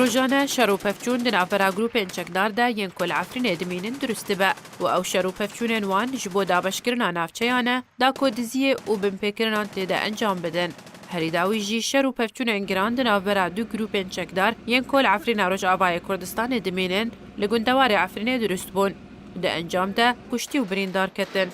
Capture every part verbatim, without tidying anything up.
Rojane şer û pevçûn di navbera grûpên çekdar de yên ku li Efrînê dimînin dirust dibe û ew şer û pevçûnên wan ji bo dabeşkirina navçeyan e, da ku diziyê û binpêkirinan tê de encam bidin. Herî dawî jî şer û pevçûnên giran di navbera du grûpên çekdar yên ku li Efrîna Rojavayê Kurdistanê dimînin li gundewarê Efrînê dirust bûn. Di encam de kuştî û birîndar ketin.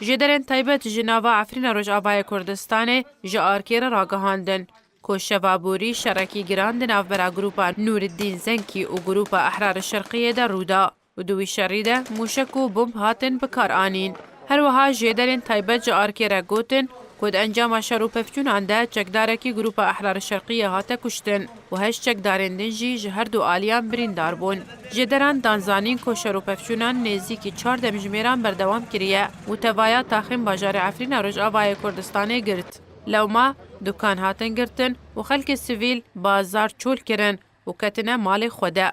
Jêderên taybet ji nava Efrîna Rojavayê Kurdistanê ji Arkê re ragihandin ku şeva borî şerekî giran di navbera grûpa Nûriddîn Zenkî û grûpa Ehrar Şerqiyê de rû da û di wî şerî de mûşek û bomb hatin bikaranîn. Her wiha jêderên taybet ji Arkê re gotin ku di encama şer û pevçûnan de çekdarekî grûpa Ehrar Şerqiyê hate kuştin û heşt çekdarên din jî ji her du aliyan birîndar bûn. Jêderan dan zanîn ku şer û pevçûnan nêzîkî çar demjimêran berdewam kiriye û tevaya taxên bajarê Efrîna Rojavayê Kurdistanê girt. Lewma dukan hatin girtin û xelkê sivîl bazar çol kirin û ketine malê xwe de.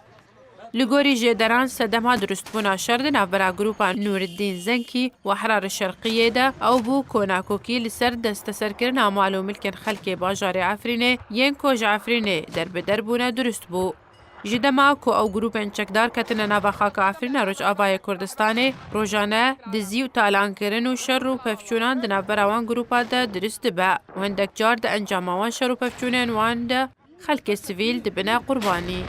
Li gorî jêderan sedema dirustbûna şer di navbera grûpa Nûriddîn Zenkî û Ehrar Şerqiyê de ew bû ku nakokî li ser desteserkirina mal û milkên xelkê bajarê Efrînê yên ku ji Efrînê derbider bûne dirust bû. Ji dema ku ew grûpên çekdar ketine nava xaka Efrîna Rojavayê Kurdistanê, rojane dizî û talankirin û şer û pevçûnan di navbera wan grûpa de dirust dibe û hindek car di encama wan şer û pevçûnên wan de xelkê sivîl dibine qurbanî.